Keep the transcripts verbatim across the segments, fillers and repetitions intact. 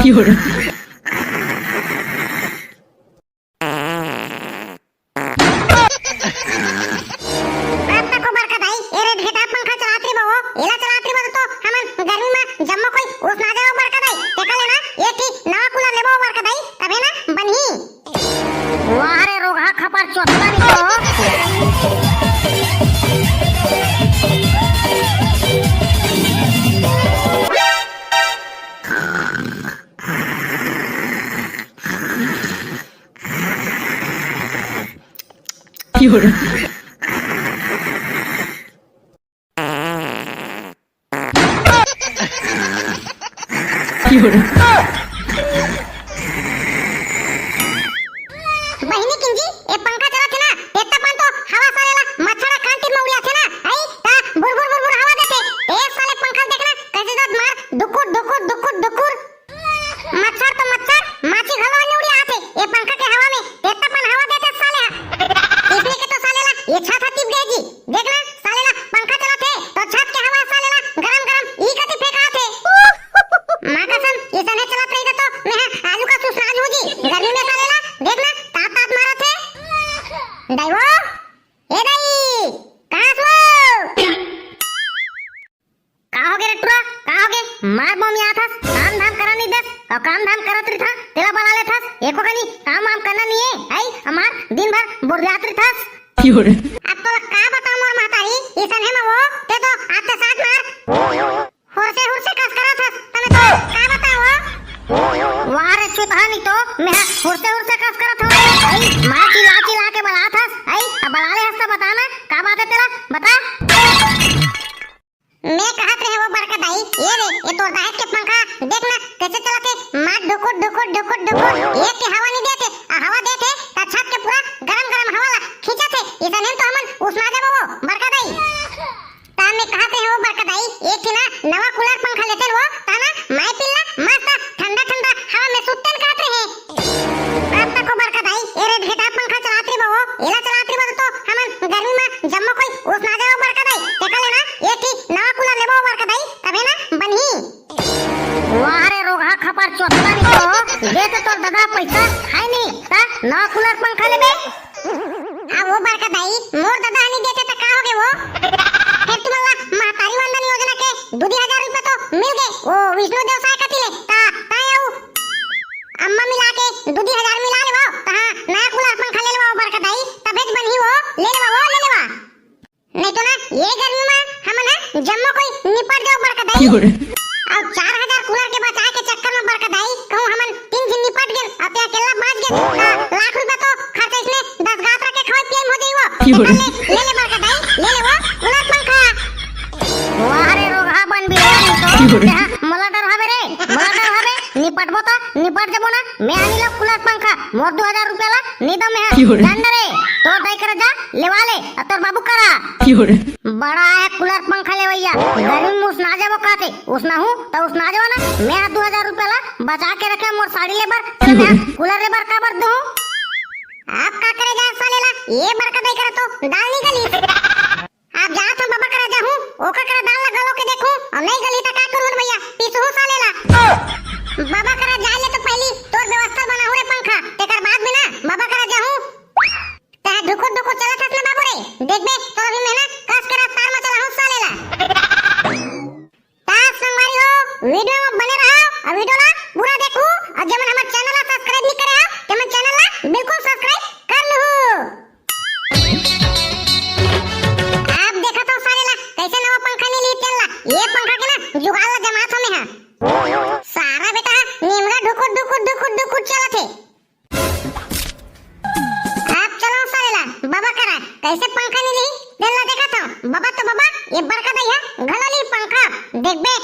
अब तको बड़का दाई, ए रेड घेटा पंखा चलात रहिबो, एला चलात रहिबो तो हमन गर्मी म जम्मो कोई उसना जाबो बड़का दाई। तेकर ले ना एक ठी नवा कूलर लेबो बड़का दाई, तभे ना बनही। वाह रे रोगहा खपर चोत्ता निकलो। बहिनी किंजी, ए पंखा चलत हे ना, एतना पान तो हवा साले ला मच्छर कान तीर म उड़ियाथे ना, आई ता बुरबुर बुरबुर हवा देथे। ए साले पंखा देख ना, कैसे जद मार दुकुर दुकुर दुकुर दुकुर। मच्छर तो मच्छर, माछी घलो नइ उड़ियाथे ए पंखा के हवा में, एतना पान हवा देथे साले हा। इसने के तो साले ला ये छत ह तिप गए जी। देख ना साले ला पंखा चलत हे तो छत के हवा साले ला गरम गरम ई कति फेंकाथे। माँ कसम, इसने चलत रही तो मैं हा आलू का सुसराज हूँ जी। गर्मी में साले ला देख ना तात तात मारत हे। दाई वो, ए दाई, कहाँ हस वो? का होगे रे टुरा, का होगे? मार बम आथस, काम धाम करन नइ देस, अउ काम धाम करत रहिथस, तेला बला लेथस, एको कनी काम वाम करना नइ हे, आई, हमार दिन भर बोरियात रहिथस। अब तोला का बताओं मोर महतारी, इसन हे म वो, ते तो आते साथ मार। हुरसे हुरसे कस करत हस, तमे तो का बताओं? वाह रे चुतहा नी तो, मैं हा हुरसे हुरसे कस करत हूँ। आई, मार चिल्ला चिल्ला के बलात हस, आई, अब बला ले हस त बता ना, का बात हे तेला, बता। मैं कहत रहे वो बड़का दाई, ये रे, ये तोर दहेज के पंखा, देख ना, कैसे चलत हे, मार ढुकुर, ढुकुर, ढुकुर, ढुकुर, एक के हवा नइ देथे, आ हवा देथे, त छत के पूरा गरम, गरम हवा ला खींचत हे, इसन हे तो हमन उसना जाबो वो, बड़का दाई। ता मैं कहत रहे वो बड़का दाई, एक ठिन ना नवा कूलर पंखा लेतेन वो, ता ना माई पिल्ला मस्त ठंडा ठंडा हवा में सुत्तेन कहत रहे। अब तको बड़का दाई, ए रेड घेटा पंखा चलात रहिबो वो, एला चलात रहिबो तो हमन गर्मी में जम्मो कोई उसना जाबो बड़का दाई। तेकर ले ना एक ठिन नवा कूलर लेबो बड़का दाई, तभे ना बनही। वाह रे रोगहा खपर चोत्ता नी तो, दे तो तोर ददा पैसा हे नी, ता नवा कूलर पंखा लेबे। आ वो बड़का दाई, मोर ददा ह नइ देथे त का होगे वो? फेर तुमन ला महतारी वंदन योजना के दू दी हजार रुपया तो मिल गे, वो विष्णु देव साय कति ले, ता, ता अउ अम्मा मिला के दू दी हजार मिला लेवव, त हाँ, नया कूलर पंखा ले लेवव बड़का दाई, तभेच बनही वो, ले लेवा वो, ले लेवा। नहीं तो ना, ये गर्मी में हमन ह जम्मो कोई निपट जाओ बड़का दाई। अउ चार हजार कूलर के बचाए के चक्कर में बड़का दाई, कहूँ हमन तीन झिन निपट गेन, अउ ते अकेल्ला बाँच गेन, त लाख रुपया तो खर्चा इसने दस गात्र के खवाई पियाई में हो जाई वो। ले, ले, ले बड़का दाई, ले ले वो कूलर पंखा। वाह रे रोगहा बन भी रे, तो मोला डर हवे रे, मोला डर हवे, निपटबो त निपट जबो ना, मैं आनी लो कूलर पंखा, मोर दू हजार रुपया ला नी दो मैं। जान रे, तोर दाई करा जा, लेवा ले, अउ तोर बाबू करा। बड़ा हे कूलर पंखा लेवइया, गर्मी में उसना जाबो कहथे, उसना हूँ त उसना जाबो ना, मैं दू हजार रुपया ला बचा के रखे मोर साड़ी लेबर, त मैं कूलर लेबर काबर दूँ? अब का करे जा साले ला, ये बड़का दाई करा तो दाल नइ गली। अब जात हूँ बाबा करा जाहूँ, ओकर करा दाल ला गलो के देखूँ, अउ नइ गली त का करूँ रे भइया, पीसहूँ साले ला। बाबा करा जाए ले तो पहिली तोर व्यवस्था बनाहूँ रे पंखा, तेकर बाद में ना बाबा करा जाहूँ। तैं ढुकुर ढुकुर चलत हस ना बाबू रे, देखबे तोर अभी मैं ना कस के रफ्तार में चलाहूँ साले ला। त संगवारी हो, वीडियो में बने रहा अउ वीडियो ला पूरा देखहू, अउ जेमन हमर चैनल ला सब्सक्राइब नइ करे हो, तेमन चैनल ला बिल्कुल सब्सक्राइब कर लहू। अब देखत हव साले ला, कइसे नवा पंखा नइ लिही तेन ला। ये पंखा के ना जुगाड़ ला जमात हव मैं हा। सारा बेटा निमगा ढुकुर, ढुकुर, ढुकुर, ढुकुर चलत हे। अब चलो साले ला, बाबा करा, कइसे पंखा नइ लिही तेन ला देखत हव। बाबा तो बाबा, ये बड़का दाई हा घलो लिही पंखा, देखबे।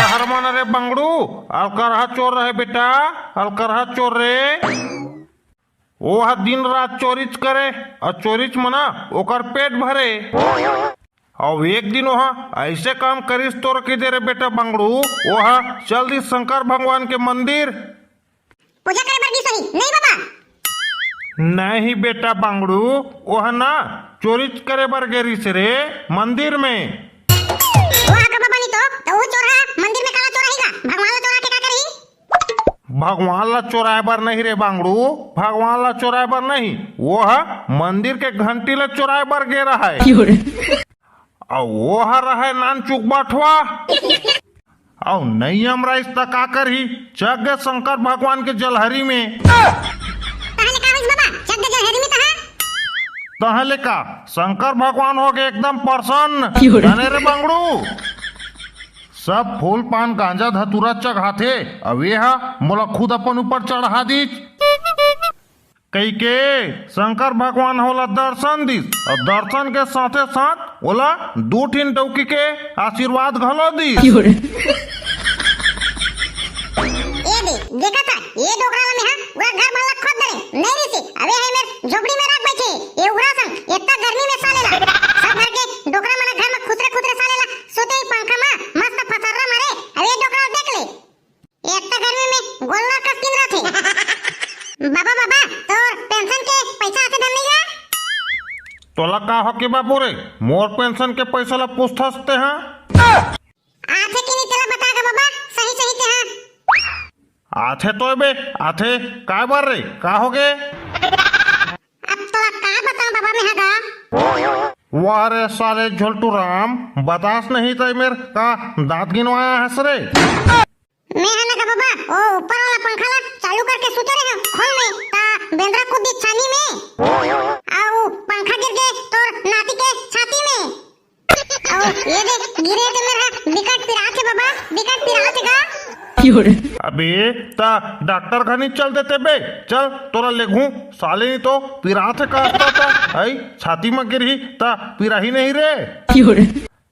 हरमन रे बंगड़ू, अलकरहा चोर रहे बेटा, अलकरहा चोर रे। वो ह दिन रात चोरीच करे, अउ चोरीच म ना ओकर पेट भरे। अउ एक दिन वो ह अइसे काम करिस तोर कहिदे रे बेटा बंगड़ू, वो ह चल दिस शंकर भगवान के मंदिर। पूजा करे बर गिस होही, नहीं बाबा? नहीं बेटा बंगड़ू, वो ह ना चोरीच करे बर गे रिहिस रे मंदिर में। ओ आगा बाबा नी तो, त ओ चोर हा मंदिर में काला चोर आही गा? भगवान ला चोरा भगवान ला चोराए बर नहीं रे बांगड़ू, भगवान ला चोराए बर नहीं, वो ह मंदिर के घंटी ला चोराए बर गे रहय। अउ वो ह रहय नानचुक बठवा। अउ नइ अमराइस त का करही, चघ गे शंकर भगवान के जलहरी में। तहले का होइस बाबा, चघ गे जलहरी में तहां? तहले का, शंकर भगवान हो गे एकदम प्रसन्न। जाने रे बांगड़ू, सब फूल पान गांजा धतूरा चघाथे, अउ ये ह मोला खुद अपन ऊपर चढ़ा दीस। कहिके शंकर भगवान ह ओला दर्शन दीस, अउ दर्शन के साथे साथ ओला दू ठिन डौकी के आशीर्वाद घलो दीस। ए दे, देखत हस, ये डोकरा ला मेहा पूरा घर भर ला खोद डरेंव, नहीं रहिसे, अउ ये ह मेर झोपड़ी में रख बइठे, ये उघरा संग, इतना गर्मी में साले ला, सब घर के डोकरा मन घर में खुसरे खुसरे साले ला, सुते ही पंखा में मस्त फसर्रा मारे, अउ ये डोकरा देख ले। इतना गर्मी में गोल्लर कस किंदराथे। बाबा, बाबा, तोर पेंशन के पइसा आथे धन नइ गा? तोला का हो गे बाबू रे, मोर पेंशन के पइसा ला पूछथस तेहा? आथे कि नहीं तेला बता गा बाबा, सही सही तेहा। आथे तो बे, आथे। काय बर रे, का हो गे? अब तोला का बतांव बाबा मेहा गा? वाह रे साले झोलटू राम, बतास नहीं त ए मेर का दांत गिनवाय हस रे? मेहा ना गा बाबा, वो ऊपर वाला पंखा ला चालू करके सुते रहेंव खोल में, त बेंदरा कूद दिस छानी में, अउ पंखा गिर गे तोर नाती के छाती में। अउ ये देख, गिरे हे ते मेर हा बिकट पिरात हे बाबा, बिकट पिरात हे गा। अबे, त डॉक्टर कनी चल देते बे, चल तोला लेगहूं, साले नहीं तो पिरात हे का त, हई छाती में गिरही त पिराही नहीं रे।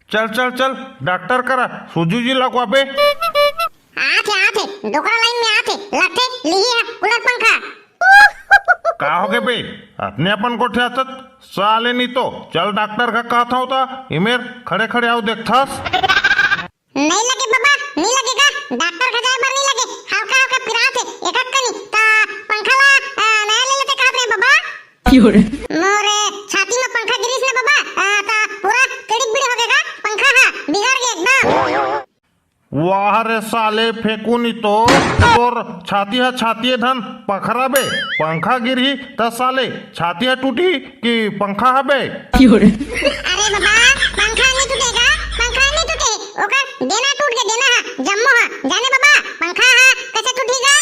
चल चल चल, डॉक्टर करा सूजी उजी लगवाबे। आथे आथे, डोकरा लाइन में आथे, लगथे लिही हा कूलर पंखा। का हो गे बे, अपने अपन गोठियाथस साले नहीं तो। चल डॉक्टर का कहत हंव त ए मेर खड़े खड़े अउ देखथस। नहीं लगे बाबा, नहीं लगे गा, डॉक्टर का जाए बर नहीं लगे, हल्का हल्का पिरात हे, एकक कनी त पंखा ला, अ, नया ले लेते कहत रहे बाबा। मोरे छाती में पंखा गिरिस ना बाबा, आ, ता पूरा किड़िक बिड़ी हो गे गा, पंखा हा बिगड़ गे एकदम। वाह रे साले फेकू नहीं तो, तोर छाती हा छाती हे धन पखरा बे, पंखा गिरही त साले छाती हा टूटही कि पंखा हा बे? अरे बाबा, पंखा नहीं टूटे गा, पंखा नहीं टूटे, ओकर डेना टूट गे, डेना हा, जम्मो हा, जाने बाबा, पंखा हा कैसे टूटही गा?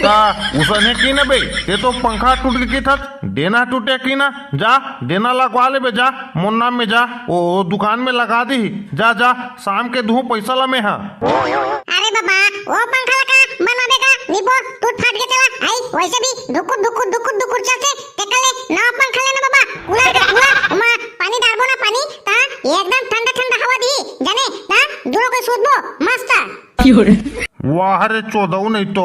ता उसने की न बे, ते तो पंखा टूट गे किथस, डेना टूटे की ना, जा डेना लगवा ले बे, जा मोर नाम में जा, ओ दुकान में लगा दी, जा जा, शाम के दूहूं पैसा ला मेहा। अरे बाबा, वो पंखा ला का बनवाबे का, निपोर टूट फाट गे तेला, आई वैसे भी धुकुर धुकुर धुकुर धुकुर चलथे, तेकर ले नवा पंखा लेना बाबा, कूलर का कूलर, ओमा पानी डारबो ना पानी, ता एकदम ठंडा ठंडा हवा दी, जाने, ता दूनों के सूतबो मस्त। वाह रे चोदऊ नहीं तो।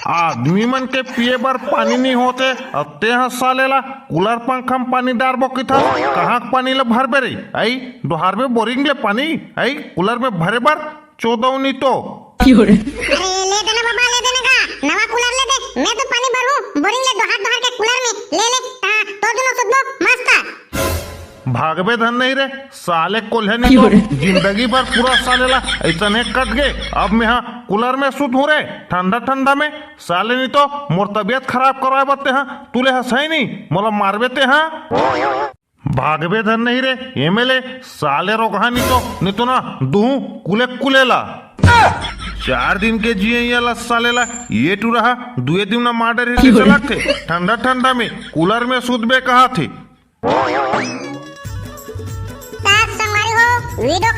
आदमी मन के पिए बर पानी नहीं होते, अउ तेहा साले ला कूलर पंखा में पानी डारबो किथस। कहां के पानी ला भरबे रे? आई डोहारबे बोरिंग ले पानी? आई कूलर में भरे बर? चोदऊ नहीं तो। अरे ले देना बाबा, ले देना गा, नवा कूलर ले दे। मैं तो पानी भरूं बोरिंग ले, डोहार डोहार के कूलर में। ले ले, हां, तो दूनों सुतबो मस्त। भागबे धन नहीं रे साले कोल्हे नहीं तो। जिंदगी भर पूरा साले ला ऐसने कट गे। अब मेहा कूलर में सुतहूं रे, ठंडा ठंडा में। साले नहीं तो मोर तबीयत खराब करवाए बर तेहा तुले हस, है नहीं, मोला मारबे तेहा। भागबे धन नहीं रे एमएलए साले रोगहा नहीं तो, नहीं तो ना दूहूं कुले कुले ला। चार दिन के जिए ये ला साले ला, ये टूरा हा दुए दिन ना मार डरही। चलथे ठंडा ठंडा में कूलर में सुतबे कहाथे। संगवारी हो, वीडियो